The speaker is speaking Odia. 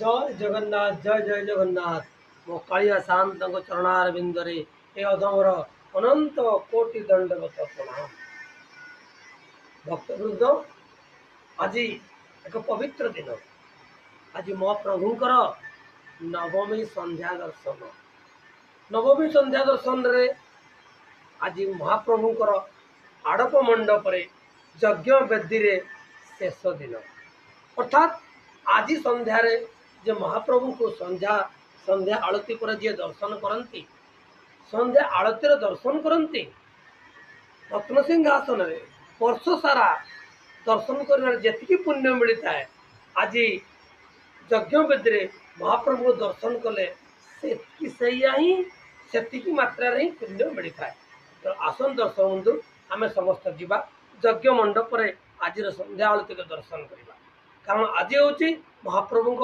ଜୟ ଜଗନ୍ନାଥ, ଜୟ ଜୟ ଜଗନ୍ନାଥ। ମୋ କାଳିଆ ସାଆନ୍ତଙ୍କ ଚରଣାରବିନ୍ଦରେ ଏ ଅଧମର ଅନନ୍ତ କୋଟି ଦଣ୍ଡବତ ପ୍ରଣାମ। ଭକ୍ତବୃନ୍ଦ, ଆଜି ଏକ ପବିତ୍ର ଦିନ। ଆଜି ମୋ ପ୍ରଭୁଙ୍କର ନବମୀ ସନ୍ଧ୍ୟା ଦର୍ଶନ। ନବମୀ ସନ୍ଧ୍ୟା ଦର୍ଶନରେ ଆଜି ମହାପ୍ରଭୁଙ୍କର ଆଡ଼ପ ମଣ୍ଡପରେ ଯଜ୍ଞ ବେଦୀରେ ଶେଷ ଦିନ। ଅର୍ଥାତ୍ ଆଜି ସନ୍ଧ୍ୟାରେ ଯେ ମହାପ୍ରଭୁଙ୍କୁ ସନ୍ଧ୍ୟା ଆଳତୀ ପରେ ଯିଏ ଦର୍ଶନ କରନ୍ତି, ସନ୍ଧ୍ୟା ଆଳତୀର ଦର୍ଶନ କରନ୍ତି, ରତ୍ନସିଂହାସନରେ ବର୍ଷ ସାରା ଦର୍ଶନ କରିବାରେ ଯେତିକି ପୁଣ୍ୟ ମିଳିଥାଏ, ଆଜି ଯଜ୍ଞବେଦୀରେ ମହାପ୍ରଭୁଙ୍କୁ ଦର୍ଶନ କଲେ ସେତିକି ସେଇଆ ହିଁ ସେତିକି ମାତ୍ରାରେ ହିଁ ପୁଣ୍ୟ ମିଳିଥାଏ। ତ ଆସନ୍ତୁ ଦର୍ଶକ ବନ୍ଧୁ, ଆମେ ସମସ୍ତେ ଯିବା ଯଜ୍ଞ ମଣ୍ଡପରେ, ଆଜିର ସନ୍ଧ୍ୟା ଆଳତୀକୁ ଦର୍ଶନ କରିବା, କାରଣ ଆଜି ହେଉଛି ମହାପ୍ରଭୁଙ୍କ